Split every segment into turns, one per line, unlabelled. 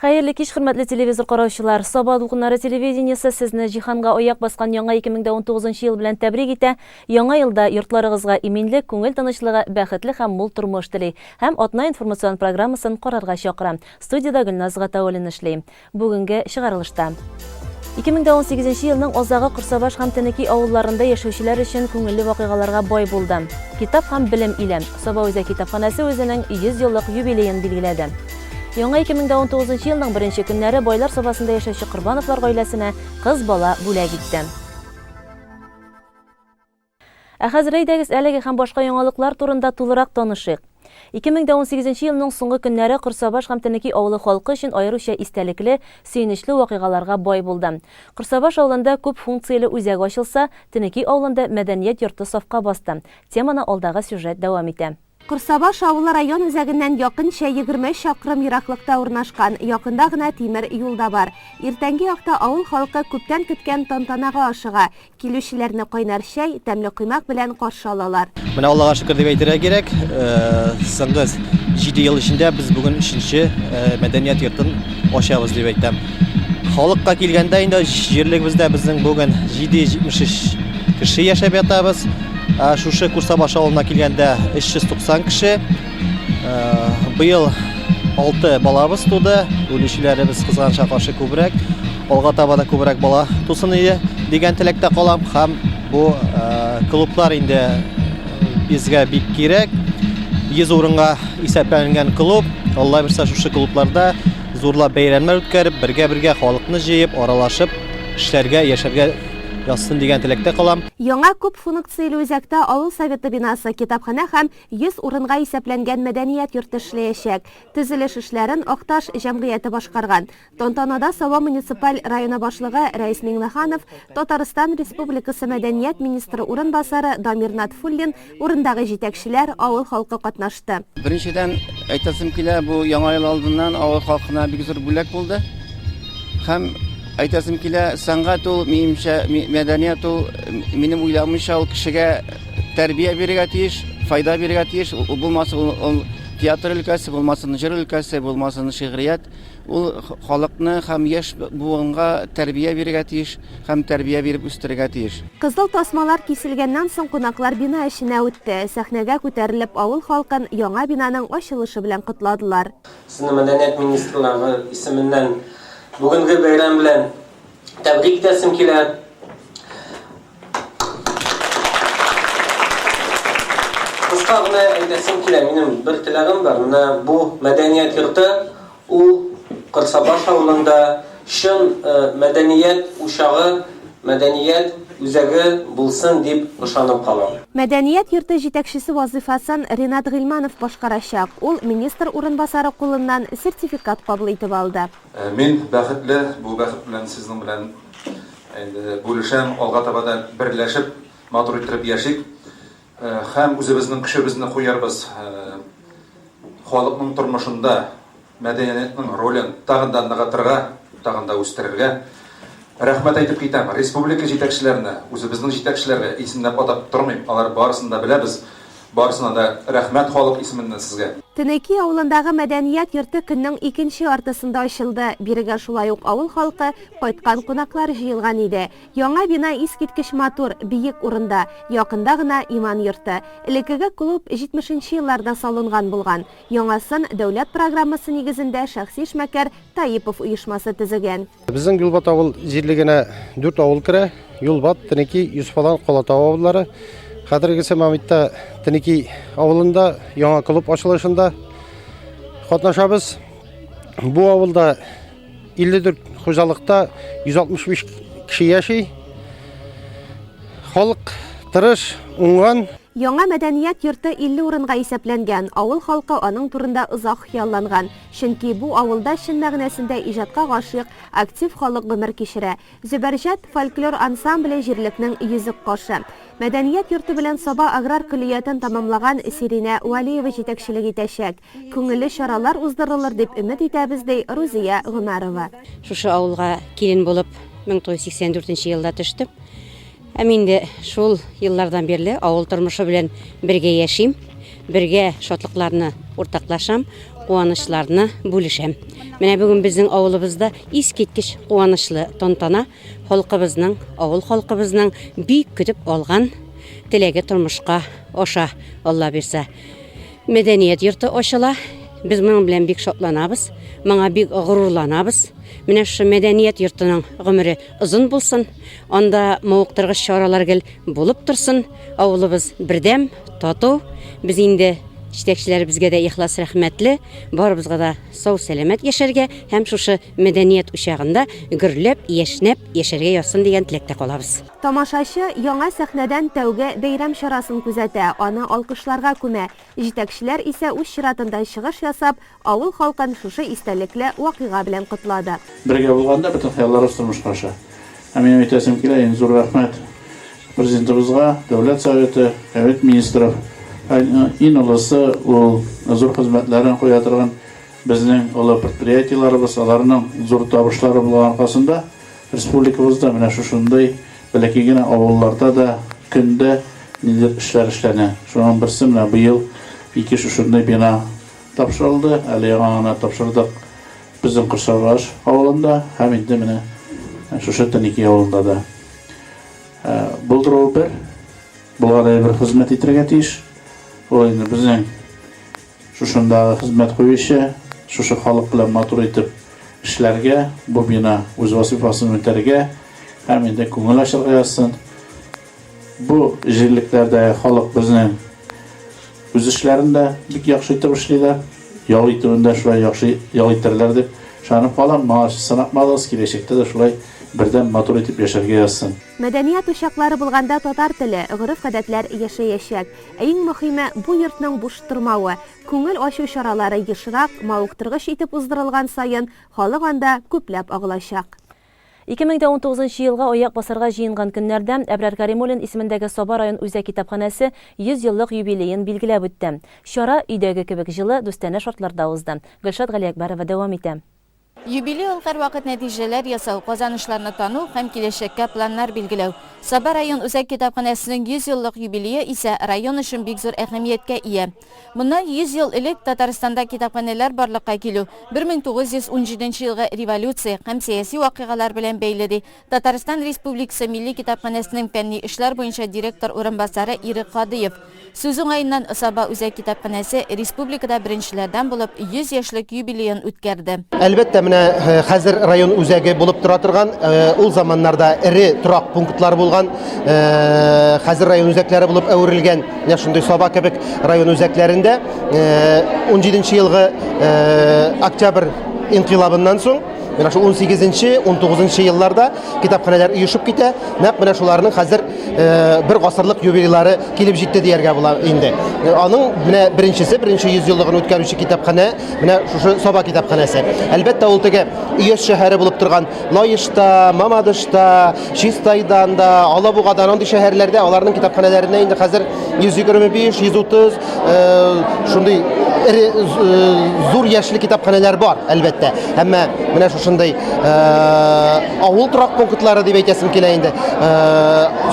Хәерле кич, хөрмәтле телевизор караучылар. Саба дулкыннары телевидениесе сезне җиһанга аяк баскан яңа 2019 ел белән тәбрик итә. Яңа елда йортларыгызга иминлек, күңел тынычлыгы, бәхетле һәм мул тормыш тели. Һәм атна информацион программасын карарга чакыра. Студиядә Гөлназ Гатауллина эшли. Бүгенге чыгарылышта. 2018 елның азагы Корсабаш һәм Тенеки авылларында яшәүчеләр өчен күңелле вакыйгаларга бай булды. Китап һәм белем иле. Саба үзәк китапханәсе үзенең 100 еллык юбилеен билгеләде. Яңа 2019 елның беренче көннәре Байлар Сабасында яшәүче Корбановлар гаиләсенә кыз бала бүләк итте. Ә хәзер әйдәгез әлеге һәм башка яңалыклар турында тулырак танышыйк. 2018 елның соңгы көннәре Корсабаш һәм Тенеки авылы халкы өчен аеруча истәлекле, сөенечле вакыйгаларга бай булды. Корсабаш авылында күп функцияле үзәк ачылса, Тенеки авылында мәдәният йорты сафка басты. Теманы алдагы сюжет дәвам итә.
Корсабаш авылы район үзәгеннән якынча 20 чакрым ераклыкта урнашкан, якында гына тимер юл да бар. Иртәнге якта авыл халкы күптән көткән тантанага ашыга. Килүчеләрне кайнар чәй, тәмле коймак белән каршы алалар.
Менә Аллага шөкер дип әйтергә кирәк, соңгы 7 ел эчендә без бүген өченче мәдәният йортын ачабыз дип әйтәм. Халыкка килгәндә инде җирлегебездә безнең бүген 773 кеше яшәп ятабыз. Ә шушы Курсабаш авылына килгәндә 390 кеше. Быел 6 балабыз туды. Үлүчеләребез кызганычка каршы күбрәк. Алга таба да күбрәк бала тусын иде дигән теләктә калам. Һәм бу клублар инде безгә бик кирәк. 100 урынга исәпләнгән клуб. Алла бирсә, шушы клубларда зурлап бәйрәмнәр үткәреп, бергә-бергә халыкны җыеп, аралашып, эшләргә, яшәргә язсын дигән теләктә калам.
Яңа күп функцияле үзәктә авыл советы бинасы, китапханә һәм 100 урынга исәпләнгән мәдәният йорты эшләячәк. Төзелеш эшләрен Акташ җәмгыяте башкарган. Тантанада Саба муниципаль районы башлыгы Рәис Миңнеханов, Татарстан Республикасы мәдәният министры урынбасары Дамир Натфуллин, урындагы җитәкчеләр, авыл халкы катнашты.
Беренчедән, әйтәсем килә, бу Яңа ел алдыннан авыл халкына бик зур бүләк булды. Һәм әйтәсем килә, сәнгать ул, минемчә, мәдәният ул, минем уйлавымча, ул кешегә тәрбия бирергә тиеш, файда бирергә тиеш. Ул булмасын, ул театр өлкәсе, булмасын җыр өлкәсе, булмасын шигърият. Ул халыкны һәм яшь буынга тәрбия бирергә тиеш һәм тәрбия биреп үстерергә тиеш.
Кызыл тасмалар киселгәннән соң кунаклар бина эченә үтте. Сәхнәгә күтәрелеп авыл халкын яңа бинаның ачылышы белән котладылар.
Сезне Мәдәният министрлыгы исеменнән бүгенге бәйрәм белән тәбрик итәсем килә. Кыска гына әйтәсем килә, минем бер теләгем бар. Менә бу мәдәният йорты ул Кырсабаш авылында чын мәдәният учагы, мәдәният үзәге булсын дип ышанып калам.
Мәдәният йорты җитәкчесе вазыйфасын Ринат Гыйльманов башкарачак. Ул министр урынбасары кулыннан сертификат кабул итеп алды.
Мин бәхетле, бу бәхет белән сезнең белән инде бүлешәм, алга таба да берләшеп, матур иттереп яшик. Һәм үзебезнең көчебезне куярбыз халыкның тормышында мәдәниятнең ролен тагын да ныгытырга, тагын да үстерергә. Рәхмәт әйтеп китәм республика җитәкчеләренә, үзебезнең җитәкчеләргә, исемнәп атап тормыйм, алар барысын да беләбез. Барысына да рәхмәт халык исеменнән сезгә.
Тенеки авылындагы мәдәният йорты көннең икенче яртысында ачылды. Бирегә шулай ук авыл халкы, кайткан кунаклар җыелган иде. Яңа бина искиткеч матур, биек урында, якында гына иман йорты. Элеккеге клуб 70 нче елларда салынган булган. Яңасын дәүләт программасы нигезендә шәхси эшмәкәр Таипов оешмасы төзегән.
Безнең Юлбат авыл җирлегенә дүрт авыл керә. Юлбат, Тенеки, Йосыфалан, Калатау авыллары. Хәзергесе моментта Тенеки авылында яңа клуб ачылышында катнашабыз. Бу авылда 54 хуҗалыкта 165 кеше яши. Халык тырыш, уңган.
Яңа мәдәният йорты 50 урынга исәпләнгән. Авыл халкы аның турында озак хыялланган. Чөнки бу авылда чын мәгънәсендә иҗатка гашыйк, актив халык гомер кичерә. Зөбәрҗәт фольклор ансамбле җирлекнең йөзек кашы. Мәдәният йорты белән Саба аграр көллиятен тәмамлаган Сиринә Вәлиева җитәкчелек итәчәк. Күңелле чаралар уздырылыр дип өмет итәбез, ди Рузия Гомәрова.
Шушы авылга килен булып 1984 нче елда төштем. Һәм инде шул еллардан бирле авыл тормышы белән бергә яшим. бергә шатлыкларны уртаклашам, куанычларны бүлешәм. Менә бүген безнең авылыбызда искиткеч куанычлы тантана, халкыбызның, авыл халкыбызның бик көтеп алган теләге тормышка аша, Алла бирса. Мәдәният йорты ачыла. Без моның белән бик шатланабыз, моңа бик горурланабыз. Менә шушы мәдәният йортының гомере озын булсын, анда мавыктыргыч чаралар гел булып торсын. Авылыбыз бердәм, тату. Без инде җитәкчеләребезгә дә ихлас рәхмәтле. Барыбызга да сау-сәламәт яшәргә һәм шушы мәдәният учагында гөрләп, яшьнәп яшәргә язсын дигән теләктә калабыз.
Тамашачы яңа сәхнәдән тәүге бәйрәм чарасын күзәтә, аны алкышларга күмә. Җитәкчеләр исә үз чиратында чыгыш ясап, авыл халкын шушы истәлекле вакыйга белән котлады.
Бергә булганда бөтен хыялларыбыз тормышка аша. Ә минем әйтәсем килә, иң зур рәхмәт Президентыбызга, Дәүләт Советы, Кабинет Министров, иң олысы ул зур хезмәтләрен куя торган безнең олы предприятиеләребез, аларның зур табышлары булган аркасында республикабызда менә шушындый бәләкәй генә авылларда да көн дә ниндидер эшләр эшләнә. Шуның берсе менә быел ике шушындый бина тапшырылды, әле яңа гына тапшырдык. Безнең Корсабаш авылында һәм инде менә шушы Тенеки авылында да. Булдыруы бер, булган әйбер хезмәт итәргә тиеш. Ул инде безнең шушындагы хезмәт куючы, шушы халык белән матур итеп эшләргә, бу бина үз вазифасын үтәргә һәм инде күңел ачырга язсын. Бу җирлекләрдә халык безнең Үз эшләрен дә бик яхшы итеп эшлиләр. Ял итүен дә шулай яхшы ял итәрләр дип ышанып калам. Моңарчы сынатмадыгыз, киләчәктә дә шулай бердәм матур итеп яшәргә язсын.
Мәдәният учаклары булганда татар теле, гореф-гадәтләр яшәячәк. Ә иң мөхиме, бу йортның буш тормавы. Күңел ачу чаралары ешрак, мавыктыргыч итеп уздырылган саен, халык анда күпләп агылачак.
2019 нчы елга аяк басарга җыенган көннәрдә Әбрар Каримуллин исемендәге Саба район үзәк китапханәсе 100 еллык юбилеен билгеләп үтте. Чара өйдәге кебек җылы, дустанә шартларда узды. Гөлшат Галиәкбәрова дәвам итә.
Юбилей ул һәрвакыт нәтиҗәләр ясау, казанышларны тану һәм киләчәккә планнар билгеләү. Саба район үзәк китапханәсенең 100 еллык юбилее исә район өчен бик зур әһәмияткә ия. Моннан 100 ел элек Татарстанда китапханәләр барлыкка килү 1917 елгы революция һәм сәяси вакыйгалар белән бәйле, ди Татарстан Республикасы Милли китапханәсенең фәнни эшләр буенча директор урынбасары Ирек Кадыев. Сүз уңаеннан, Саба үзәк китапханәсе республикада беренчеләрдән булып 100 яшьлек юбилеен үткәрде.
Әлбәттә, менә хәзер район үзәге булып тора торган, ул заманнарда эре торак пунктлар булган, хәзер район үзәкләре булып әверелгән Менә шундый Саба кебек район үзәкләрендә 17 елгы октябрь инкыйлабыннан соң менә шул 18-нче, 19-нчы елларда китапханәләр оешып китә. Нәкъ менә шуларның хәзер бер гасырлык юбилейлары килеп җитте дияргә була инде. Аның менә беренчесе, беренче 100 еллыгын үткәрүче китапханә менә шушы Саба китапханәсе. Әлбәттә, ул теге өяз шәһәре булып торган Лаешта, Мамадышта, Чистайдан да, Алабугадан, андый шәһәрләрдә аларның китапханәләренә инде хәзер 125, 130 шундый эре зур яшьле китапханәләр бар, әлбәттә. Әмма менә шушындый авыл торак пунктлары дип әйтәсем килә инде.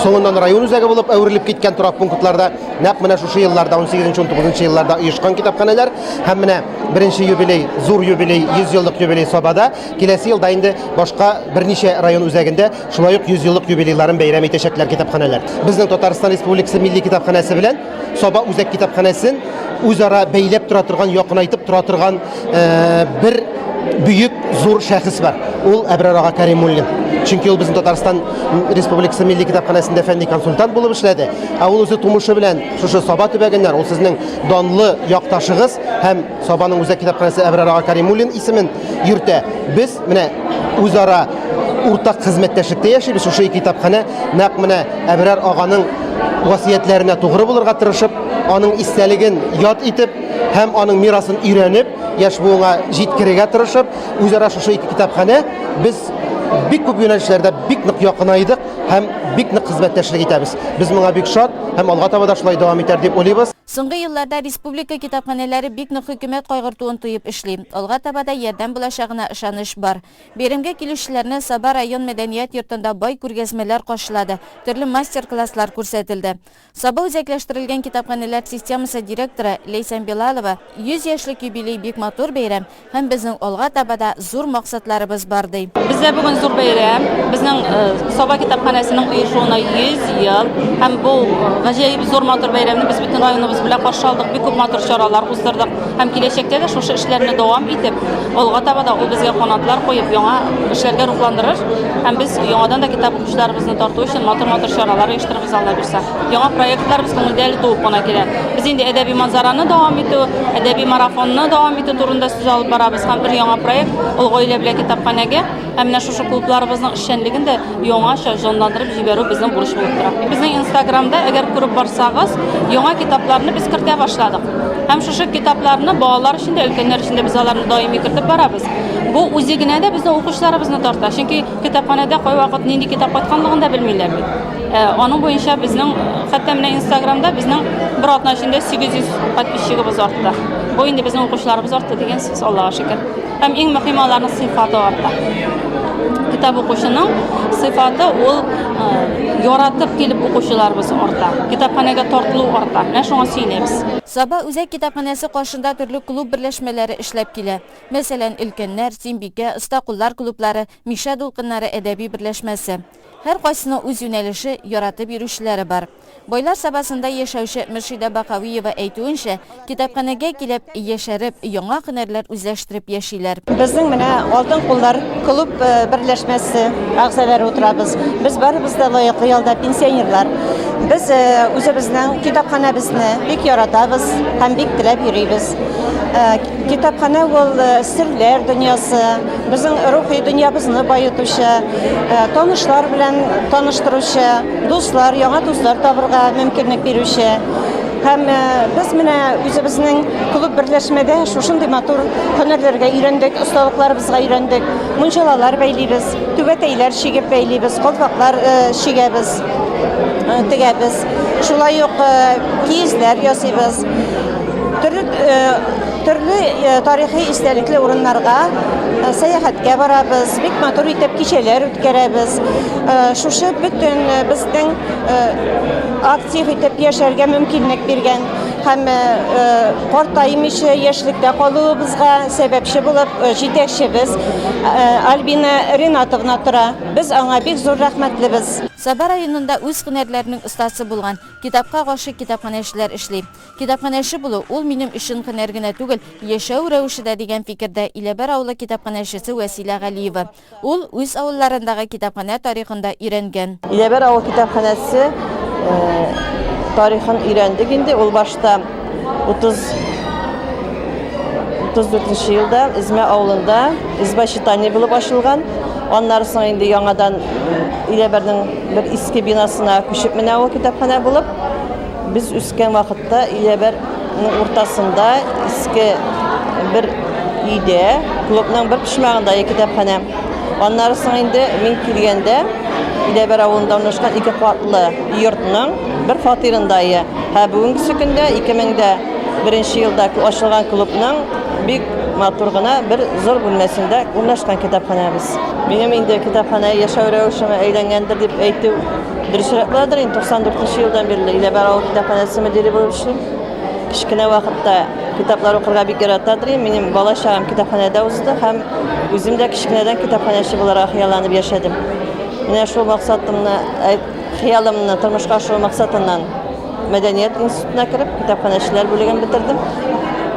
Соңыннан район үзәге булып әверелеп киткән торак пунктларда нәкъ менә шушы елларда 18-19 елларда оешкан китапханәләр һәм менә беренче юбилей, зур юбилей, 100 еллык юбилей Сабада Киләсе елда инде башка берничә район үзәгендә шулай ук 100 еллык юбилейларын бәйрәм итәчәкләр китапханәләр. Безнең Татарстан Республикасы Милли китапханәсе белән Саба үзәк китапханәсен үзара бәйләп тора торган, якынайтып тора торган э, бер бөек зур шәхес бар. Ул Әбрар ага Каримуллин. Чөнки ул безнең Татарстан Республикасы Милли китапханәсендә фәнни консультант булып эшләде. Ә ул үзе тумышы белән шушы Саба төбәгеннән, ул сезнең данлы якташыгыз һәм Сабаның үзәк китапханәсе Әбрар ага Каримуллин исемен йөртә. Без менә үзара уртак хезмәттәшлектә яшибез. Шушы ике китапханә нәкъ менә Әбрар аганың васыятьләренә тугры булырга тырышып, аның истәлеген яд итеп һәм аның мирасын өйрәнеп, яшь буынга җиткерергә тырышып, үзара шушы ике китапханә без бик күп юнәлешләрдә бик нык якынайдык һәм бик нык хезмәттәшлек итәбез. Без моңа бик шат һәм алга таба да шулай дәвам итәр дип уйлыйбыз.
Соңгы елларда республика китапханәләре бик нык хөкүмәт кайгыртуын тоеп эшли. Алга таба да ярдәм булачагына ышаныч бар. Бәйрәмгә килүчеләрне Саба район мәдәният йортында бай күргәзмәләр каршылады, төрле мастер-класслар күрсәтелде. Саба үзәкләштерелгән китапханәләр системасы директоры Ләйсән Билалова, 100 яшьлек юбилей бик матур бәйрәм һәм безнең алга таба да зур максатларыбыз бар, ди.
Бездә бүген зур бәйрәм. Безнең Саба китапханәсенең оешуына 100 ел. Һәм бу гаҗәеп зур матур бәйрәмне без бөтен районыбыз белән каршы алдык, бик күп матур чаралар уздырдык. Һәм киләчәктә дә шушы эшләрне дәвам итеп, алга таба да ул безгә канатлар куеп, яңа эшләргә рухландырыр. Һәм без яңадан да китап укучыларыбызны тарту өчен матур-матур чаралар оештырырбыз, Алла бирсә. Яңа проектларыбыз күңелдә әле туып кына килә. Без инде әдәби манзараны дәвам итү, әдәби марафонны дәвам итү турында сүз алып барабыз. Һәм бер яңа проект, ул гаилә белән китапханәгә. Һәм менә шушы клубларыбызның эшчәнлеген дә яңача җанландырып җибәрү безнең бурыч булып тора. Безнең Инстаграмда, әгәр күреп барсагыз, яңа китапларны без кертә башладык. Һәм шушы китапларны балалар өчен дә, өлкәннәр өчен дә без аларны даими кертеп барабыз. Бу үзе генә дә безнең укучыларыбызны тарта. Чөнки китапханәдә кайвакыт нинди китап кайтканлыгын да белмиләр бит. Ә, аның буенча безнең хәтта менә Инстаграмда безнең бер атна эчендә 800 подписчигыбыз артты. Бу инде безнең укучыларыбыз артты дигән сүз, Аллага шөкер. Һәм иң мөһиме аларның сыйфаты арта. Китап укучының сыйфаты ул яратып килеп укучыларыбыз арта. Китапханәгә тартылу арта. Менә шуңа сөенәбез.
Саба үзәк китапханәсе каршында төрле клуб берләшмәләре эшләп килә. Мәсәлән, Өлкәннәр, Сөембикә, Оста куллар клублары, Мишә дулкыннары әдәби берләшмәсе. Һәркайсының үз юнәлеше, яратып йөрүчеләре бар. Байлар Сабасында яшәүче Мөршидә Бакавиева әйтүенчә, китапханәгә килеп, яшәреп, яңа һөнәрләр үзләштереп яшиләр.
Безнең менә Алтын куллар клуб берләшмәсе әгъзалары утырабыз. Без барыбыз да лаеклы ялда, пенсионерлар. Без үзебезнең китапханәбезне бик яратабыз һәм бик теләп йөрибез. Китапханә ул серләр дөньясы, безнең рухи дөньябызны баетучы, танышлар белән таныштыручы, дуслар, яңа дуслар табырга мөмкинлек бирүче. Һәм без менә үзебезнең клуб берләшмәдә шушындый матур һөнәрләргә өйрәндек, осталыкларыбызга өйрәндек. Мунчалалар бәйлибез, түбәтәйләр чигеп бәйлибез, калфаклар чигәбез, тегәбез. Шулай ук киезләр ясыйбыз. Төрле төрле тарихи истәлекле урыннарга сәяхәткә барабыз, бик матур итеп кичәләр үткәрәбез. Шушы бөтен безнең актив итеп яшәргә мөмкинлек биргән һәм картаймыйча яшьлектә калуыбызга сәбәпче булып җитәкчебез Альбина Ринатовна тора. Без аңа бик зур рәхмәтлебез.
Саба районында үз һөнәрләренең остасы булган, китапка гашыйк китапханәчеләр эшли. Китапханәче булу, ул минем өчен һөнәр генә түгел, яшәү рәвеше дә, дигән фикердә Иләбәр авылы китапханәчесе Вәсилә Галиева. Ул үз авылларындагы китапханә тарихын да өйрәнгән.
Иләбәр авыл китапханәсе тарихын өйрәндек инде. Ул башта 30 34 нче елда Эзмә авылында изба читальня булып ачылган. Аннары соң инде яңадан Иләбәрнең бер иске бинасына күчеп менә ул китапханә булып. Без үскән вакытта Иләбәрнең уртасында иске бер өйдә, клубның бер почмагында китапханә. Аннары соң инде мин килгәндә Иләбәр авылында урнашкан ике катлы йортның бер фатирында ие. Һә бүгенгесе көндә 2001 елда ачылган клубның бик матур гына бер зур бүлмәсендә урнашкан китапханәбез. Минем инде китапханә яшәү рәвешемә әйләнгәндер дип әйтү Дөресрәк буладыр инде, 94 нче елдан бирле Иләбәр авыл китапханәсе мөдире булып эшлим. Кечкенә вакытта китаплар укырга бик ярата идем. Минем бала чагым китапханәдә узды һәм үзем дә кечкенәдән китапханәче буларга хыялланып яшәдем. Менә шул максатымны, хыялымны тормышка ашыру максатыннан Мәдәният институтына кереп, китапханәчеләр бүлеген бетердем.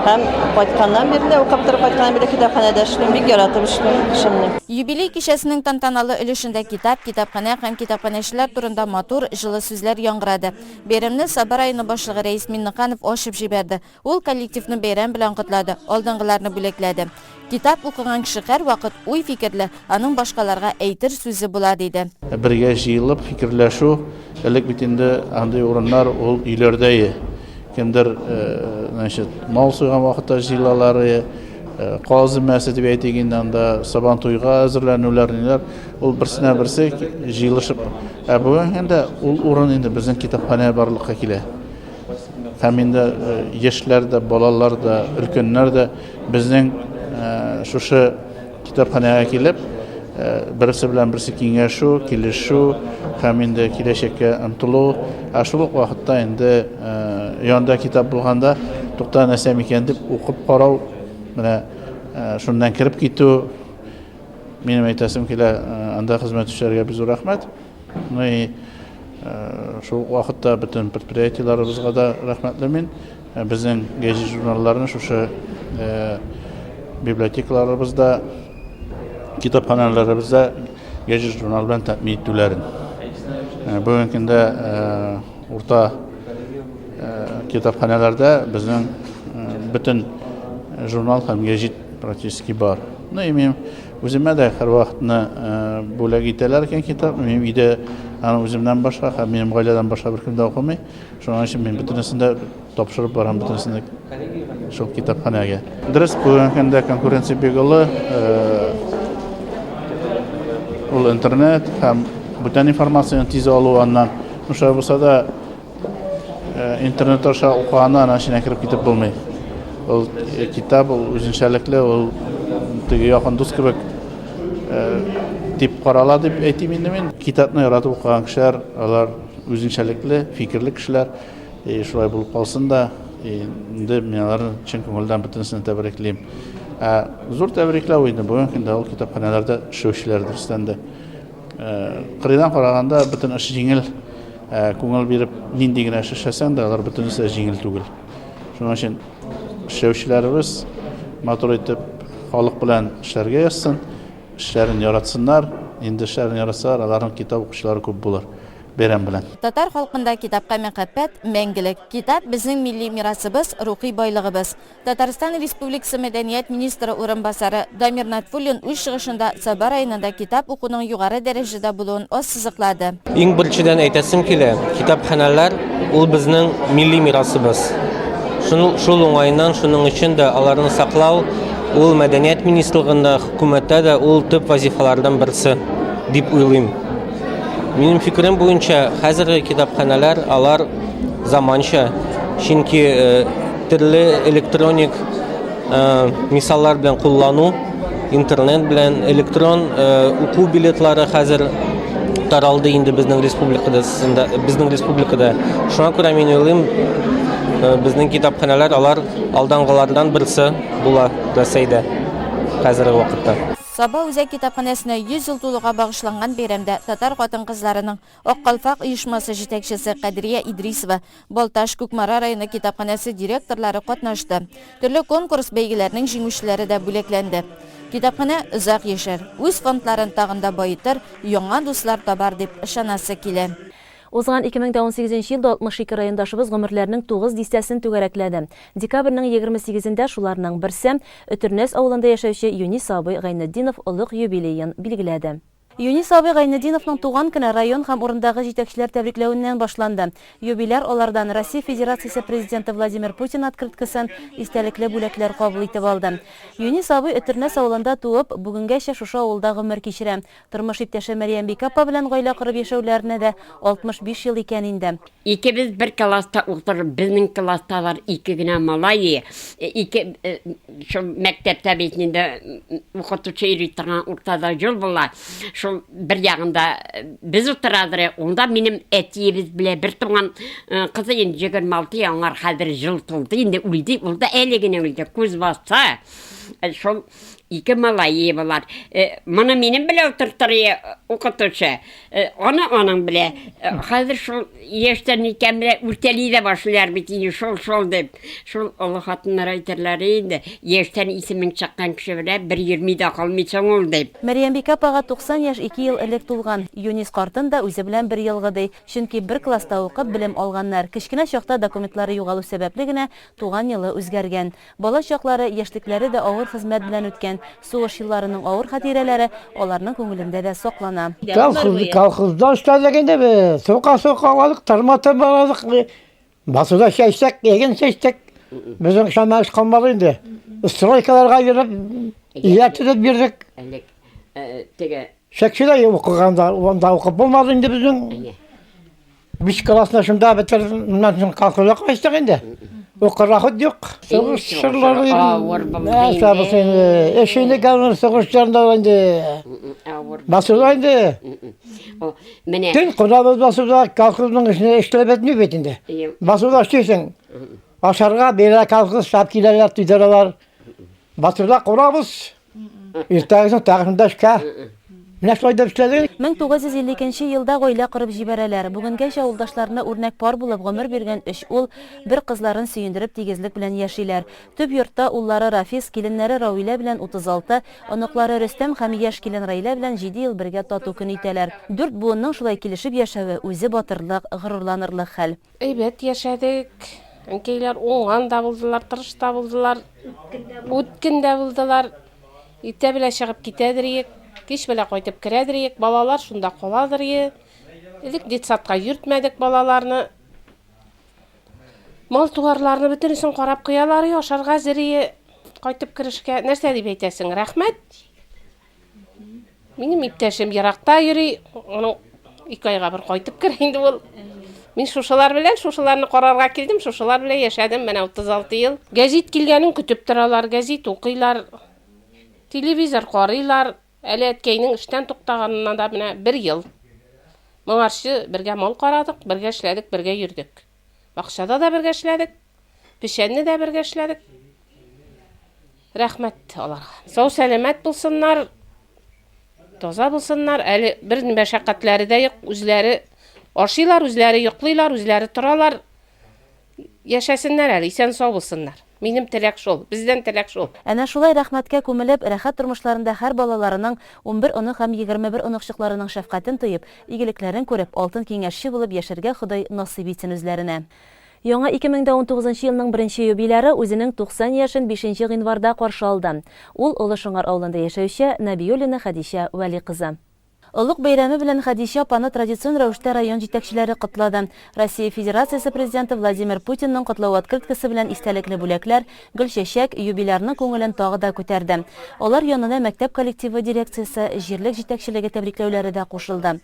Һәм кайтканнан бирле, укып торып кайтканнан бирле китапханәдә эшлим, бик яратып эшлим эшемне.
Юбилей кичәсенең тантаналы өлешендә китап, китапханә һәм китапханәчеләр турында матур, җылы сүзләр яңгырады. Бәйрәмне Саба районы башлыгы Рәис Миннеханов ачып җибәрде. Ул коллективны бәйрәм белән котлады, алдынгыларны бүләкләде. Китап укыган кеше һәрвакыт уй-фикерле, аның башкаларга әйтер сүзе була, диде.
Бергә җыелып фикерләшү, элек бит инде андый урыннар ул өйләрдә е. Кемдер, значит, мал суйган вакытта җыелалар е, Каз өмәсе дип әйтик инде, анда Сабантуйга әзерләнүләр, ниләр, ул берсенә берсе җыелышып. Ә бүгенге көндә ул урын инде безнең китапханә барлыкка килә. Һәм инде яшьләр дә, балалар да, өлкәннәр дә безнең шушы китапханәгә килеп, берсе белән берсе киңәшү, килешү һәм инде киләчәккә омтылу, ә шул ук вакытта инде янда китап булганда, тукта, нәрсә микән дип укып карау, менә шуннан кереп китү, минем әйтәсем килә, анда хезмәт итүчеләргә бик зур рәхмәт. Ну и шул ук вакытта бөтен предприятиеләребезгә дә рәхмәтле мин. Безнең гәҗит-журналларны шушы библиотекаларыбызда, китапханәләребездә гәҗит-журнал белән тәэмин итүләрен. Бүгенге көндә урта китапханәләрдә безнең бөтен журнал һәм гәҗит практически бар. Ну и мин үземә дә һәрвакытны бүләк итәләр икән китап. Минем өйдә аны үземнән башка һәм минем гаиләдән башка беркем дә укымый. Шуның өчен мин бөтенесен дә тапшырып барам, бөтенесен дә шул китапханәгә. Дөрес, бүгенге көндә конкуренция бик олы. Ул интернет һәм бүтән информацияне тиз алу аннан. Ну, шулай булса да, интернет аша укыганда аның эченә кереп китеп булмый. Ул китап, ул үзенчәлекле, ул теге якын дус кебек дип карала дип әйтим инде мин. Китапны яратып укыган кешеләр, алар Үзенчәлекле фикерле кешеләр, и шулай булып калсын да, и инде мин аларны чын күңелдән бөтенесен тәбриклим. Ә зур тәбрикләү инде бүгенге көндә ул китапханәләрдә эшләүчеләр дөрестән дә. Кырыйдан караганда бөтен эш җиңел, күңел биреп нинди генә эш эшләсәң дә, алар бөтенесе дә җиңел түгел. Шуның өчен эшләүчеләребез матур итеп халык белән эшләргә язсын, эшләрен яратсыннар. Инде эшләрен яратсалар, аларның китап укучылары күп булыр. Бәйрәм белән.
Татар халкында китапка мәхәббәт, мәңгелек. Китап, безнең милли мирасыбыз, рухи байлыгыбыз. Татарстан Республикасы мәдәният министры урынбасары Дамир Натфуллин үз чыгышында Саба районында китап укуның югары дәрәҗәдә булуын ассызыклады.
Иң беренчедән әйтәсем килә, китапханәләр, ул безнең милли мирасыбыз. Шуның, шул уңаеннан, шуның өчен дә аларны саклау, ул мәдәният министрлыгында, хөкүмәттә дә ул төп вазифалардан берсе, дип уйлыйм. Минем фикерем буенча, хәзерге китапханәләр алар заманча, чөнки э, төрле электроник э, мисаллар белән куллану, интернет белән электрон э, уку билетлары хәзер таралды инде безнең республикада, безнең республикада. Шуңа күрә мин уйлыйм, безнең китапханәләр алар алдангылардан берсе була Рәсәйдә хәзерге вакытта.
Саба үзәк китапханәсенә 100 ел тулуга багышланган бәйрәмдә татар хатын-кызларының Ак калфак оешмасы җитәкчесе Кадрия Идрисова, Балтач, Кукмара районы китапханәсе директорлары катнашты. Төрле конкурс-бәйгеләрнең җиңүчеләре дә бүләкләнде. Китапханә озак яшәр, үз фондларын тагын да баетыр, яңа дуслар табар дип ышанасы килә.
Узган 2018 нче елда 62 райондашыбыз гомерләренең тугыз дистәсен түгәрәкләде. Декабрьнең 28-ндә шуларның берсе, Өтернәс авылында яшәүче Юнис абый Гайнетдинов олуг юбилеен билгеләде. Юнис абый Гайнетдиновның туган көне район һәм урындагы җитәкчеләр тәбрикләвеннән башланды. Юбиляр алардан Россия Федерациясе Президенты Владимир Путин открыткасын, истәлекле бүләкләр кабул итеп алды. Юнис абый Өтернәс авылында туып, бүгенгәчә шушы авылда гомер кичерә. Тормыш иптәше Мәрьямбикә апа белән гаилә корып яшәүләренә дә 65 ел икән инде.
Икебез бер класста утырып, безнең класста бар ике генә малай, ике шул мәктәптә бит инде укытучы йөри торган уртада юл була. Шул бер ягында без утырадыр, унда минем әтиебез белән бер туган кызы инде 26 аңар хәзер ел тулды, инде үлде, ул да әле генә үлде, күз басса. Шул Ике малае болар. Э, моны минем белә утыртыр укытучы. Э, аны аның белә. Э, хәзер шул яшьтән икән белә үртәли дә башлыйлар бит инде шул шул дип. Шул олы хатыннар әйтерләр инде, яшьтән исемең чыккан кеше белә бер йөрми дә калмыйсың ул дип.
Мәрьямбикә апага 90 яшь ике ел элек тулган. Юнис картын да үзе белән бер елгы ди. Чөнки бер класста укып белем алганнар. Кечкенә чакта документлары югалу сәбәпле генә туган елы үзгәргән. Бала чаклары, яшьлекләре дә авыр хезмәт белән үткән. Сугыш елларының авыр хатирәләре аларның күңелендә дә саклана.
Колхоз, колхозда эшләдек инде без. Сука сукаладык, тырма тырмаладык. Басуда чәчтек, иген чәчтек. Безнең чама эш калмады инде. Стройкаларга йөреп, өйләр төзеп бирдек.
Элек э, теге
Шәкчедә укыганда, анда укып булмады инде безнең. Биш классны шунда бетердем, моннан соң колхозга кайттык инде. Укырга хут юк. Сугыш чорлары
Авыр булды
Нәрсә булсын инде. Эш инде хәзер сугыш чорында инде.
Авыр.
Басуда инде.
О, менә.
Төн кунабыз басуда, колхозның эшне эшләп бетми бит инде. Басуда эшлисең. Ашарга бирә колхоз, шап киләләр, туйдыралар. Басуда курабыз. Иртәгесен тагын шунда эшкә. Менә шулай дип эшләдек.
1952 нче елда гаилә корып җибәрәләр. Бүгенгәчә авылдашларына үрнәк пар булып гомер биргән өч ул, бер кызларын сөендереп тигезлек белән яшиләр. Төп йортта уллары Рафис, киленнәре Равилә белән 36, оныклары Рөстәм һәм яшь килен Раилә белән җиде ел бергә тату көн итәләр. Дүрт буынның шулай килешеп яшәве, үзе батырлык, горурланырлык хәл.
Әйбәт яшәдек. Әнкәйләр уңган да булдылар, тырыш та булдылар. Үткен дә булдылар. Иртә белән чыгып китәдер иек, кич белән кайтып керәдер иек. Балалар шунда каладыр ие. Элек детсадка йөртмәдек балаларны. Мал-туарларны бөтенесен карап куялар ие, ашарга әзер ие. Кайтып керешкә нәрсә дип әйтәсең? Рәхмәт. Минем иптәшем еракта йөри, аның ике айга бер кайтып керә инде ул. Мин шушылар белән, шушыларны карарга килдем, шушылар белән яшәдем менә 36 ел. Гәзит килгәнен көтеп торалар, гәзит укыйлар, телевизор карыйлар. Әле әткәйнең эштән туктаганына да менә бер ел. Моңарчы бергә мал карадык, бергә эшләдек, бергә йөрдек. Бакчада да бергә эшләдек, печәнне дә бергә эшләдек. Рәхмәт аларга. Сау-сәламәт булсыннар, таза булсыннар. Әле бер мәшәкатьләре дә юк. Үзләре ашыйлар, үзләре йоклыйлар, үзләре торалар. Яшәсеннәр әле, исән-сау булсыннар. Минем теләк шул, бездән теләк шул.
Әнә шулай рәхмәткә күмелеп, рәхәт тормышларында һәр балаларының, 11 онык һәм 21 оныкчыкларының шәфкатен тоеп, игелекләрен күреп, алтын киңәшче булып яшәргә Ходай насыйп итсен үзләренә. Яңа 2019 нчы елның беренче юбиляры үзенең 90 яшен бишенче гыйнварда каршы алды. Ул, Олы Шыңар авылында яшәүче Нәбиуллина Хәдичә Вәли кызы. Олуг бәйрәме белән Хәдичә апаны традицион рәвештә район җитәкчеләре котлады. Россия Федерациясе Президенты Владимир Путинның котлау открыткасы белән истәлекле бүләкләр, гөлчәчәк, юбилярның күңелен тагы да күтәрде. Алар янына мәктәп коллективы, дирекциясе, җирлек җитәкчелеге тәбрикләүләре дә кушылды.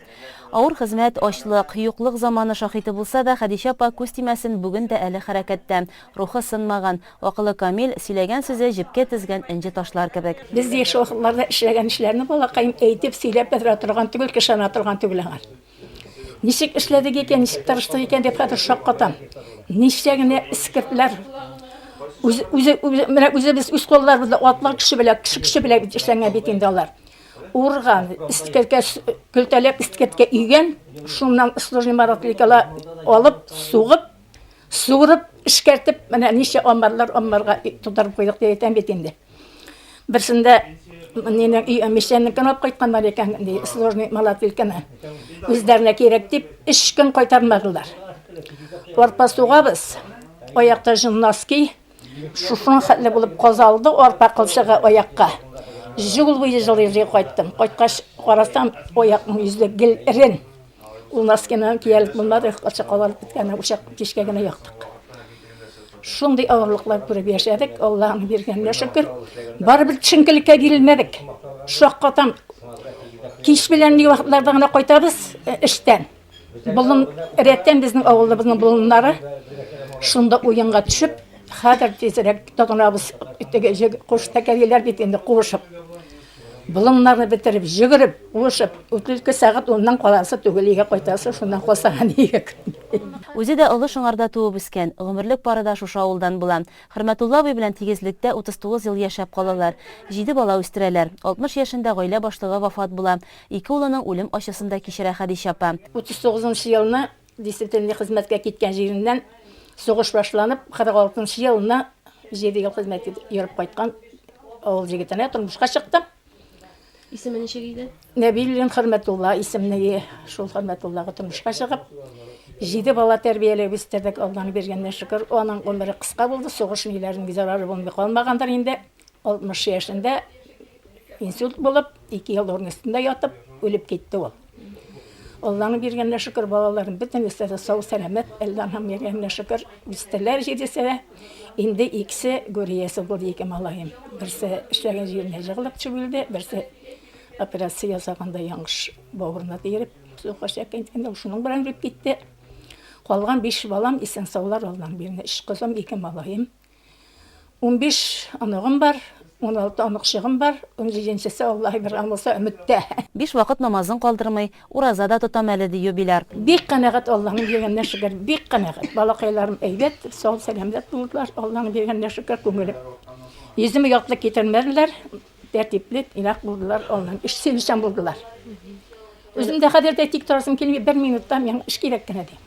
Авыр хезмәт, ачлык, юклык заманы шаһиты булса да, Хәдичә апа күз тимәсен бүген дә әле хәрәкәттә. Рухы сынмаган, акылы камил, сөйләгән сүзе җепкә тезгән энҗе ташлар кебек.
Без яшь вакытларда эшләгән эшләрне балакаем әйтеп, сөйләп бетерә торган түгел, кеше ышана торган түгел аңар. Ничек эшләдек икән, ничек тырыштык икән дип хәзер шаккатам. Ничә генә эскертләр үзе, үзе, менә үзебез үз кулларыбызда атлар көче белән, кеше көче белән эшләнгән бит инде алар. Урган, эскерткә көлтәләп эскерткә өйгән, шуннан сложный маратликала алып, сугып, суырып, эшкәртеп, менә ничә амбарлар амбарга тутырып куйдык дип әйтәм бит инде. Берсендә нинең өй мещанныкын алып кайтканнар икән, ди, сложный молотилканы. Үзләренә кирәк дип, өч көн кайтармадылар. Арпа сугабыз, аякта җон носки, Шушының хәтле булып казалды арпа кылчыгы аякка. Җул буе җылый-җылый кайттым. Кайткач карасам, аякның йөзе гел эрен. Ул носкины киярлек булмады, кылчык кабарып беткән, учак кичкә генә яктык. Шундый авырлыклар күреп яшәдек, Аллаһның биргәненә шөкер. Барыбер төшенкелеккә бирелмәдек. Шаккатам. Кич белән ни вакытларда гына кайтабыз э, эштән. Болын рәттән безнең авылыбызның болыннары. Шунда уенга төшеп, хәзер тизрәк тотынабыз. Теге кош тәкәлиләр бит инде куышып. Болыннарны бетереп, җөгереп, куышып, үтүлке сәгать уннан каласы түгел, өйгә кайтасы, шуннан калса өйгә
Үзе дә Олы Шыңарда туып үскән, гомерлек пары да шушы авылдан була. Хөрмәтулла абый белән тигезлектә 39 ел яшәп калалар. Җиде бала үстерәләр. 60 яшендә гаилә башлыгы вафат була. Ике улының үлем ачысын да кичерә Хәдичә апа.
39 нчы елны действительный хезмәткә киткән җиреннән сугыш башланып, 46 нчы елны җиде ел хезмәт итеп йөреп кайткан авыл җегетенә тормышка чыктым.
Исеме ничек иде?
Нәбиуллин Хөрмәтулла исемле шул Хөрмәтуллага тормышка чыгып, җиде бала тәрбияләп үстердек, Алланың биргәненә шөкер. Аның гомере кыска булды, сугыш ниләренең зарары булмый калмагандыр инде. 60 яшендә инсульт булып, ике ел урын өстендә ятып, үлеп китте ул. Алланың биргәненә шөкер, балаларым бөтенесе дә сау-сәламәт, Алланың биргәненә шөкер, үстеләр җидесе дә. Инде икесе гүр иясе булды, ике малаем. Берсе эшләгән җиренә җыгылып төшеп үлде, берсе операция ясаганда яңгыш бавырына тиереп, суга чәккән икән, ул шуның белән үлеп китте. Калган биш балам исән-саулар, Алланың биргәненә өч кызым, ике малаем. 15 оныгым бар, 16 оныкчыгым бар, унҗиденчесе, Аллаһы биргән булса, өметтә.
Биш вакыт намазын калдырмый, ураза да тотам әле, ди юбиляр.
Бик канәгать, Аллаһның биргәненә шөкер, бик канәгать. Балакайларым әйбәт, сау-сәламәт булдылар, Аллаһның биргәненә шөкер, күңелем. Йөземә яктылык китермәделәр, тәртипле, тыйнак булдылар, Аллаһның эш сөючән булдылар. Үзем дә хәзер дә тик торасым килми, бер минутта миңа эш кирәк кенә дим.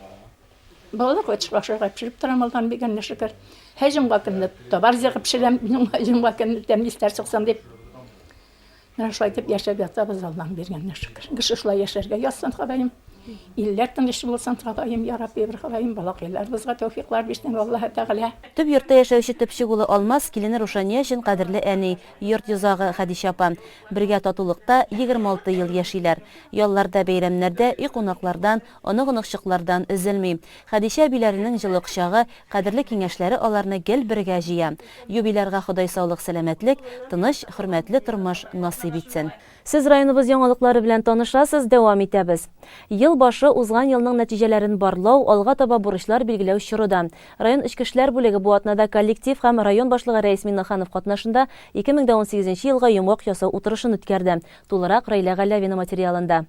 Балалар кайтышка ашарга пешереп торам, Аллаһның биргәненә шөкер. Һәр җомга көнне товар җыгып пешерәм, җомга көнне тәмле исләр чыксын дип. Менә шулай итеп яшәп ятабыз, Аллаһның биргәненә шөкер. Кеше шулай яшәргә язсын, Ходаем. Илләр тыныч булсын, Ходаем, я Рабби, бер Ходаем, балакайларыбызга тәүфиклар бирсен, Аллаһы Тәгалә.
Төп йортта яшәүче төпчек улы Алмаз, килене Рушания өчен кадерле әни, йорт йозагы Хәдичә апа. Бергә татулыкта 26 ел яшиләр. Ялларда, бәйрәмнәрдә өй кунаклардан, Онык-оныкчыклардан өзелми. Хәдичә әбиләренең җылы кочагы, кадерле киңәшләре аларны гел бергә җыя. Юбилярга Ходай саулык-сәламәтлек, тыныч, хөрмәтле тормыш насыйп итсен. Сез районыбыз яңалыклары белән танышасыз, дәвам итәбез. Ел башы, узган елның нәтиҗәләрен барлау, алга таба бурычлар билгеләү чоры да. Район эчке эшләр бүлеге бу атнада коллектив һәм район башлыгы Рәис Миңнеханов катнашында 2018 елга йомгак ясау утырышын үткәрде. Тулырак Раилә Галәвина материалында.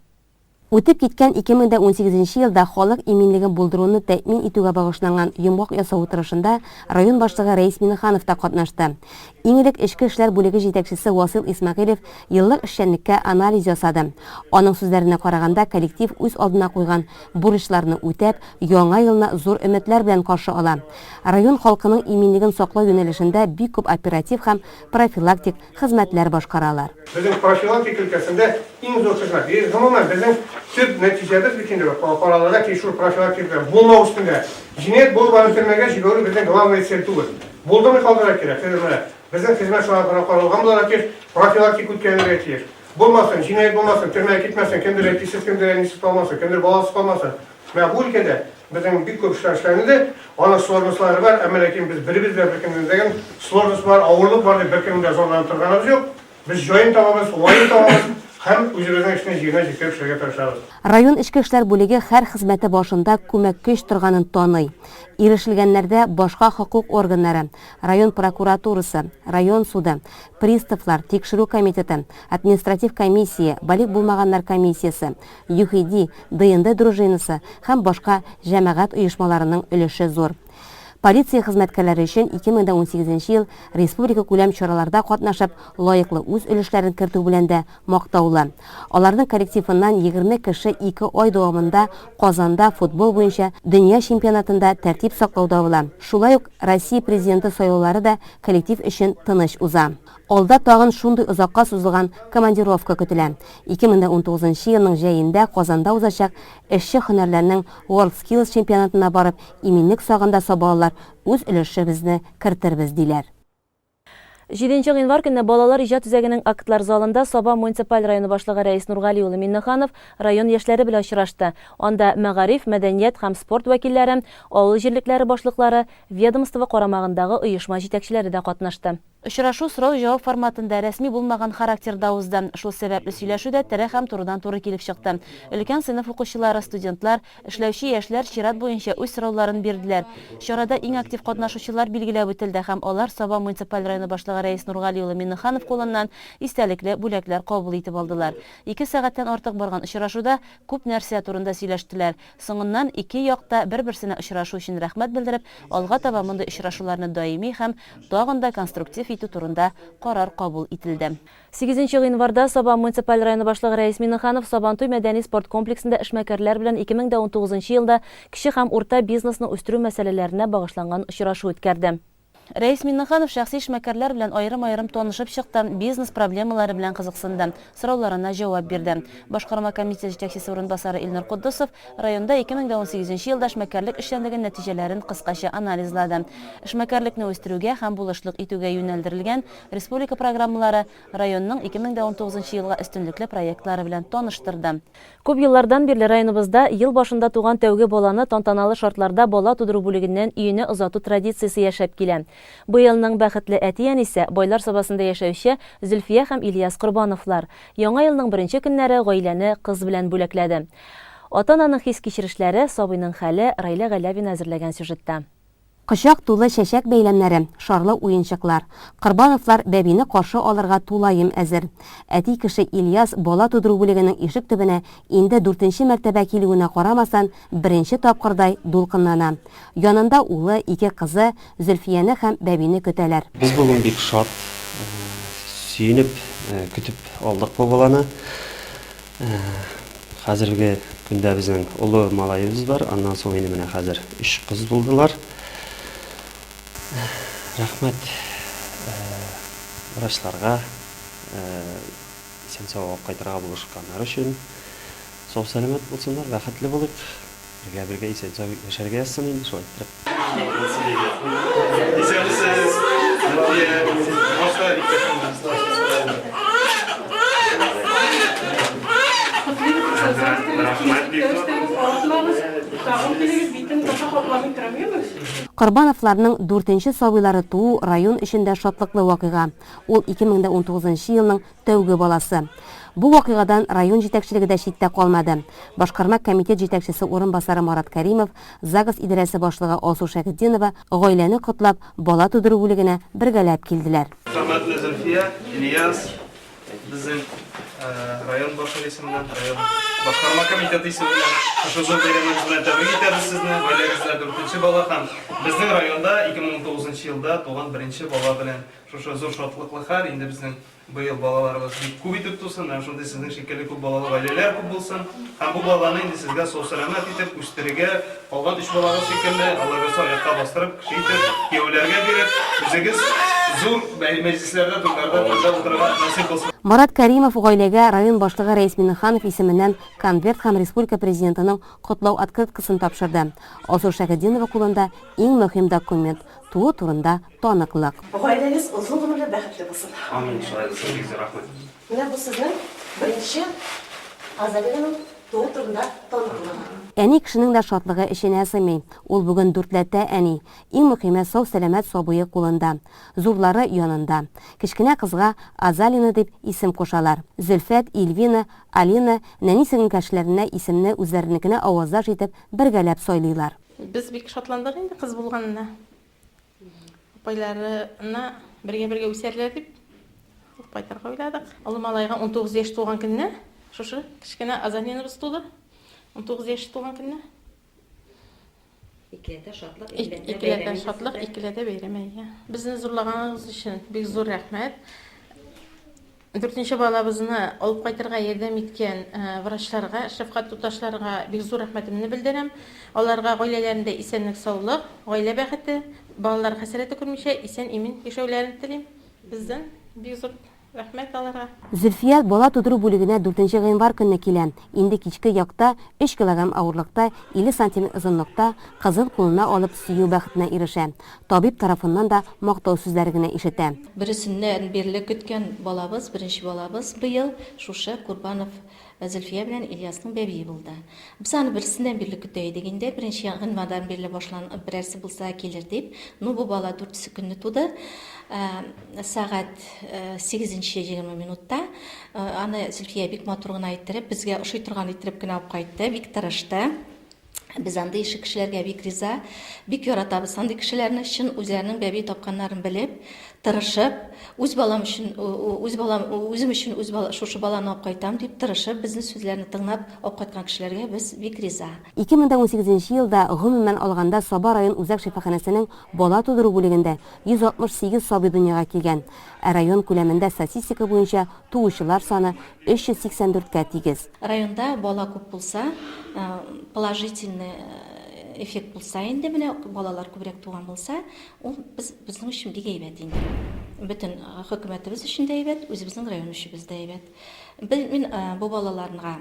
Үтеп киткән 2018 нче елда халык иминлеген булдыруны тәэмин итүгә багышланган йомгак ясау утырышында район башлыгы Рәис Минеханов та катнашты. Иң элек эчке эшләр бүлеге җитәкчесе Васыйл Исмәгыйлев еллык эшчәнлеккә анализ ясады. Аның сүзләренә караганда, коллектив үз алдына куйган бурычларны үтәп, яңа елны зур өметләр белән каршы ала. Район халкының иминлеген саклау юнәлешендә бик күп оператив һәм профилактик хезмәтләр башкаралар.
Безнең профилактика өлкәсендә иң зур хезмәт. И, гомумән, безнең төп нәтиҗәбез бит инде каралырга тиеш шул профилактика булмау өстендә. Җинаять булып аны төрмәгә җибәрү безнең главная цель түгел. Булдырмый калдырырга кирәк. Хәзер менә безнең хезмәт шуңа күрә каралган булырга тиеш, профилактика үткәрелергә тиеш. Булмасын, җинаять булмасын, төрмәгә китмәсен, кемдер әтисез, кемдер әнисез калмасын, кемдер баласыз калмасын. Менә бу өлкәдә безнең бик күп эшләр эшләнелде. Аның сложностьлары бар, әмма ләкин без беребез дә беркемнең дә сложность бар, авырлык бар дип беркемне дә зарланып торганыбыз юк. Без җаен табабыз, уңаен табабыз һәм үзебезнең эшне җиренә җиткереп эшләргә тырышабыз.
Район эчке эшләр бүлеге һәр хезмәте башында күмәк көч торганын таный. Ирешелгәннәрдә башка хокук органнары, район прокуратурасы, район суды, приставлар, тикшерү комитеты, административ комиссия, балигъ булмаганнар комиссиясе, ЮХИДИ, ДНД дружинасы һәм башка җәмәгать оешмаларының өлеше зур. Полиция хезмәткәрләре өчен 2018 нче ел республикакүләм чараларда катнашып, лаеклы үз өлешләрен кертү белән дә мактаулы. Аларның коллективыннан 20 кеше ике ай дәвамында Казанда футбол буенча дөнья чемпионатында тәртип саклауда була. Шулай ук Россия Президенты сайлаулары да коллектив өчен тыныч уза. Алда тагын шундый озакка сузылган командировка көтелә. 2019 нчы елның җәендә Казанда узачак эшче һөнәрләрнең WorldSkills чемпионатына барып, иминлек сагында сабалылар үз өлешебезне кертербез, диләр.
Җиденче гыйнвар көнне Балалар иҗат үзәгенең актлар залында Саба муниципаль районы башлыгы Рәис Нургали улы Миннеханов район яшьләре белән очрашты. Анда мәгариф, мәдәният һәм спорт вәкилләре, авыл җирлекләре башлыклары, ведомство карамагындагы оешма җитәкчеләре дә катнашты. Очрашу сорау-җавап форматында, рәсми булмаган характерда узды. Шул сәбәпле сөйләшү дә тере һәм турыдан-туры килеп чыкты. Өлкән сыйныф укучылары, студентлар, эшләүче яшьләр чират буенча үз сорауларын бирделәр. Чарада иң актив катнашучылар билгеләп үтелде һәм алар Саба муниципаль районы башлыгы Рәис Нургали улы Миннеханов кулыннан истәлекле бүләкләр кабул итеп алдылар. Ике сәгатьтән артык барган очрашуда күп нәрсә турында сөйләштеләр. Соңыннан ике як та бер-берсенә очрашу өчен рәхмәт белдереп, алга таба мондый очрашуларны даими һәм тагын да конструктив итү турында карар кабул ителде. Сигезенче гыйнварда Саба муниципаль районы башлыгы Рәис Миннеханов Сабантуй мәдәни-спорт комплексында эшмәкәрләр белән 2019 елда кече һәм урта бизнесны үстерү мәсьәләләренә багышланган очрашу үткәрде. Рәис Миңнеханов шәхси эшмәкәрләр белән аерым-аерым танышып чыкты, бизнес проблемалары белән кызыксынды, сорауларына җавап бирде. Башкарма комитет җитәкчесе урынбасары Илнур Котдусов районда 2018 елда эшмәкәрлек эшчәнлеге нәтиҗәләрен кыскача анализлады. Эшмәкәрлекне үстерүгә һәм булышлык итүгә юнәлдерелгән республика программалары, районның 2019 елга өстенлекле проектлары белән таныштырды. Күп еллардан бирле районыбызда ел башында туган тәүге баланы тантаналы шартларда бала тудыру бүлегеннән өенә озату традициясе яшәп килә. Быелның бәхетле әти-әнисе, Байлар Сабасында яшәүче Зөлфия һәм Ильяс Корбановлар. Яңа елның беренче көннәре гаиләне кыз белән бүләкләде. Ата-ананың хис-кичерешләре, сабыйның хәле Райлә Галәвина әзерләгән сюжетта.
Кочак тулы чәчәк бәйләмнәре, шарлы уенчыклар. Корбановлар бәбине каршы алырга тулаем әзер. Әти кеше Ильяс бала тудыру бүлегенең ишек төбенә инде дүртенче мәртәбә килүенә карамастан, беренче тапкырдай дулкынлана. Янында улы, ике кызы, Зөлфияне һәм бәбине көтәләр.
Без бүген бик шат, сөенеп көтеп алдык бу баланы. Хәзерге көндә безнең олы малаебыз бар, аннан соң инде менә хәзер өч кыз булдылар. Рәхмәт врачларга, исән-сау алып кайтырга булышканнары өчен. Сау-сәламәт булсыннар, бәхетле булыйк. Бергә-бергә исән-сау яшәргә язсын инде шулай иттереп.
Исәнмесез, Зөлфия. Башта
Корбановларның дүртенче сабыйлары туу район өчен дә шатлыклы вакыйга. Ул 2019 елның тәүге баласы. Бу вакыйгадан район җитәкчелеге дә читтә калмады. Башкарма комитет җитәкчесе урынбасары Марат Кәримов, загс идарәсе башлыгы Алсу Шәйхетдинова гаиләне котлап, бала тудыру бүлегенә бергәләп килделәр.
Хөрмәтле Зөлфия, Ильяс, безнең район башлыгы исеменнән, район башкарма комитеты исеменнән шушы зур бәйрәмегез белән тәбрик итәбез сезне. Гаиләгездә дүртенче бала һәм безнең районда 2019 елда туган беренче бала белән шушы зур шатлыклы хәл инде безнең Быел балаларыбыз бик күп итеп тусын, һәм шундый сезнең шикелле күп балалы гаиләләр күп булсын. Һәм бу баланы инде сезгә сау-сәламәт итеп үстерергә, калган өч балагыз шикелле, Алла бирса, аякка бастырып, кеше итеп, кияүләргә биреп, үзегез зур мәҗлесләрдә, туйларда түрдә утырырга насыйп булсын.
Марат Кәримов гаиләгә район башлыгы Рәис Миңнеханов исеменнән конверт һәм республика Президентының котлау открыткасын тапшырды. Алсу Шәйхетдинова кулында иң мөһим документ, туу турында таныклык.
Гаиләгез озын гомерле, бәхетле булсын.
Амин, шулай булсын, бик зур рәхмәт.
Менә бу сезнең беренче Азалиянең туу турында таныклыгы.
Әни кешенең дә шатлыгы эченә сыймый. Ул бүген дүртләтә әни. Иң мөхиме, сау-сәламәт сабые кулында. Зурлары янында. Кечкенә кызга Азалина дип исем кушалар. Зөлфәт, Ильвина, Алина нәни сеңелкәшләренә исемне үзләренекенә аваздаш итеп, бергәләп сайлыйлар.
Без бик шатландык инде кыз булганына. Апайларына бергә-бергә үсәрләр дип алып кайтырга уйладык. Олы малайга 19 яшь тулган көнне шушы кечкенә Азалинабыз туды. 19 яшь тулган көнне.
Икеләтә шатлык,
икеләтә шатлык, икеләтә бәйрәм, әйе. Безне зурлаганыгыз өчен бик зур рәхмәт. Дүртенче балабызны алып кайтырга ярдәм иткән врачларга, шәфкать туташларга бик зур рәхмәтемне белдерәм. Аларга гаиләләрендә исәнлек-саулык, гаилә бәхете, балалар хәсрәте күрмичә исән-имин яшәүләрен телим. Бездән бик зур рәхмәт аларга.
Зөлфия бала тудыру бүлегенә дүртенче гыйнвар көнне килә. Инде кичке якта, өч килограмм авырлыкта, 50 сантиметр озынлыкта кызын кулына алып сөю бәхетенә ирешә. Табиб тарафыннан да мактау сүзләре генә ишетә.
Бересеннән бирле көткән балабыз, беренче балабыз быел шушы Курбанов Зөлфия белән Ильясның бәбие булды. Без аны берсеннән бирле көтә идек инде, беренче гыйнвардан бирле башлан берәрсе булса килер дип. Ну, бу бала дүртесе көнне туды. Сәгать сигезенче 20 минутта. Аны Зөлфия бик матур гына иттереп, безгә ошый торган иттереп кенә алып кайтты, бик тырышты. Без андый ише кешеләргә бик риза, бик яратабыз андый кешеләрне, чын үзләренең бәби тапканнарын белеп, тырышып, үз балам өчен, үз балам, үзем өчен үз бала, шушы баланы алып кайтам дип тырышып, безнең сүзләрне тыңлап алып кайткан кешеләргә без бик риза.
2018 елда, гомумән алганда, Саба район үзәк шифаханәсенең бала тудыру бүлегендә 168 сабый дөньяга килгән. Ә район күләмендә статистика буенча туучылар саны 384 кә тигез.
Районда бала күп булса, положительный эффект булса инде, менә балалар күбрәк туган булса, ул без безнең өчен бик әйбәт инде. Бөтен хөкүмәтебез өчен дә әйбәт, үзебезнең район өчебез дә әйбәт. Без мин бу балаларга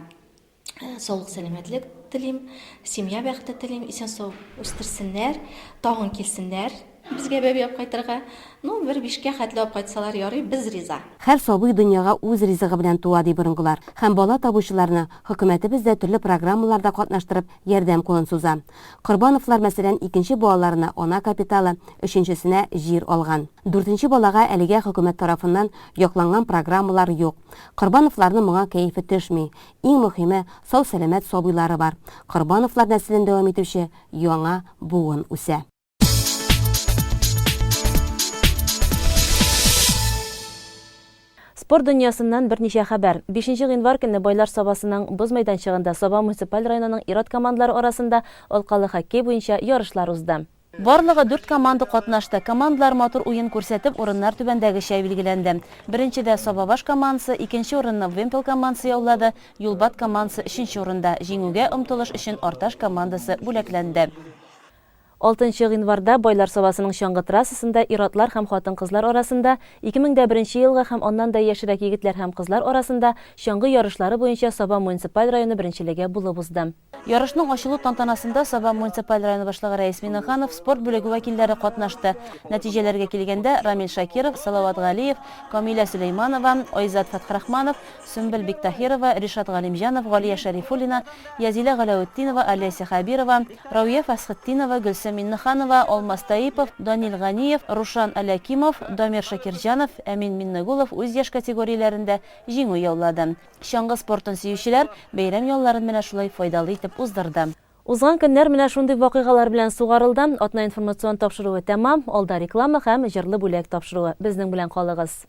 саулык, сәламәтлек телим, семья бәхете телим, исән-сау үстерсеннәр, тагын килсеннәр безгә бәби алып кайтырга. Ну, бер бишкә хәтле алып кайтсалар ярый, без риза.
Һәр сабый дөньяга үз ризыгы белән туа, ди борынгылар. Һәм бала табучыларны хөкүмәтебез дә төрле программаларда катнаштырып, ярдәм кулын суза. Корбановлар, мәсәлән, икенче балаларына ана капиталы, өченчесенә җир алган. Дүртенче балага әлегә хөкүмәт тарафыннан якланган программалар юк. Корбановларның моңа кәефе төшми. Иң мөһиме, сау-сәламәт сабыйлары бар. Корбановлар нәселен дәвам итүче яңа буын үсә.
Спорт дөньясыннан берничә хәбәр. 5 гыйнвар көнне Байлар Сабасының боз мәйданчыгында Саба муниципаль районының ир-ат командалары арасында алкалы хоккей буенча ярышлар узды. Барлыгы дүрт команда катнашты. Командалар матур уен күрсәтеп, урыннар түбәндәгечә билгеләнде. Беренчедә Сабабаш командасы, икенче урынны Вымпел командасы яулады, Юлбат командасы өченче урында. Җиңүгә омтылыш өчен Арташ командасы бүләкләнде. Алтынчы гыйнварда Байлар Сабасының чаңгы трассасында ир-атлар һәм хатын-кызлар арасында 2001 нче елгы һәм аннан да яшьрәк егетләр һәм кызлар арасында чаңгы ярышлары буенча Саба муниципаль районы беренчелеге булып узды. Ярышның ачылу тантанасында Саба муниципаль районы башлыгы Рәис Миннеханов, спорт бүлеге вәкилләре катнашты. Нәтиҗәләргә килгәндә, Рамил Шакиров, Салават Галиев, Камилә Сөләйманова, Айзат Фәтхрахманов, Сөмбел Биктаһирова, Ришат Галимҗанов, Галия Шәрифуллина, Язилә Галәветдинова, Олеся Хәбирова, Равия Фәсхетдинова, Гөлсем Миннеханова, Алмаз Таипов, Данил Ганиев, Рушан Алякимов, Дамир Шакирҗанов, Әмин Миннегулов үз яшь категорияләрендә җиңү яулады. Чаңгы спортын сөючеләр бәйрәм ялларын менә шулай файдалы итеп уздырды. Узган көннәр менә шундый вакыйгалар белән сугарылды. Атна информацион тапшыруы тәмам. Алда реклама һәм җырлы бүләк тапшыруы. Безнең белән калыгыз.